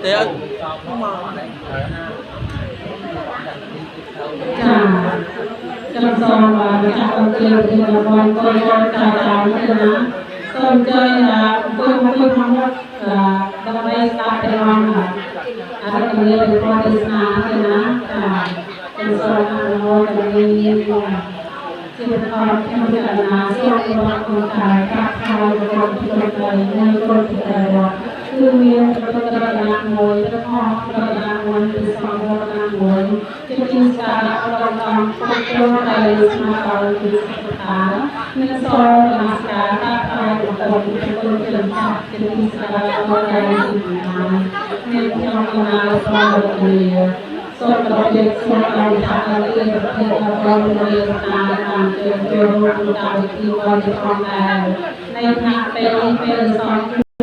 ទៀត ចាខ្ញុំសូមម្ចាស់អង្គារវិធានវត្តកូនចៅចៅទៅណាសូមអញ្ជើញអង្គុយអង្គុយខាងមុខដើម្បីស្ដាប់ព្រះអង្គអរិយមេព្រះទេសនាទៅណាចាខ្ញុំសូមអនុមោទនាជាបន្តខ្ញុំកណាសូមអរគុណកាយកាប់ហើយគុណគុណដីនៃគុណព្រះវត្តគឺមានព្រះរតនមួយព្រះអង្គរតនមួយគឺសង្ឃរតនមួយជាទីសក្ការៈរបស់អង្គគុណគុណដែលស្មារតីគឺសុខតានិងសូមនមស្ការកាប់ហើយគុណគុណជាម្ចាស់ជាទីសក្ការៈរបស់ដែលទីណាមានខ្ញុំកណាសូមរលាសូមប្រជែងសូមឲ្យចាស់អរិយប្រភេទរបស់មួយតាមតាមជើងចូលរួមក្នុងកម្មវិធីរបស់ផងដែរនៅថ្នាក់ពេលនេះពេលសង